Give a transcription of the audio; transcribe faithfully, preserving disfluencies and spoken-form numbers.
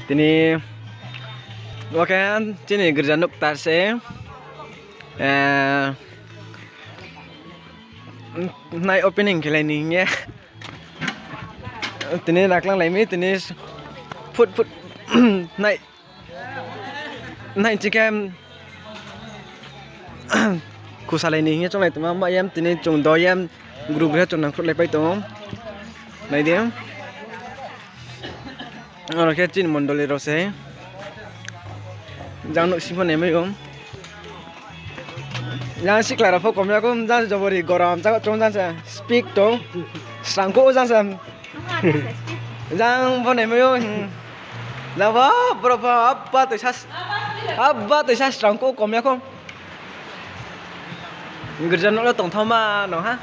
Tini, okay, chini girja nouh ktar se, eh, nai opening khelai ni hing ye. Tini naklang lai mi, tini phut phut nai, nai chikhe, khusalai ni hing ye chounglai tongma, ma yam tini chung do yam group ri ha chung nangkhruhlai pai tong ou. Nai di. Aro khe chini mondoli rao se. Jang nouhsing pho naimai ou. Jang sikla rao pho kom ya khou, jang jobori gorom, jang chung jang se speak tong. Srangkhouh jang se. Jang pho naimai ou. Jang pho, bro pho, abba toisa, abba toisa srangkhouh kom ya khou. Girja nouh le tongthaoma no ha.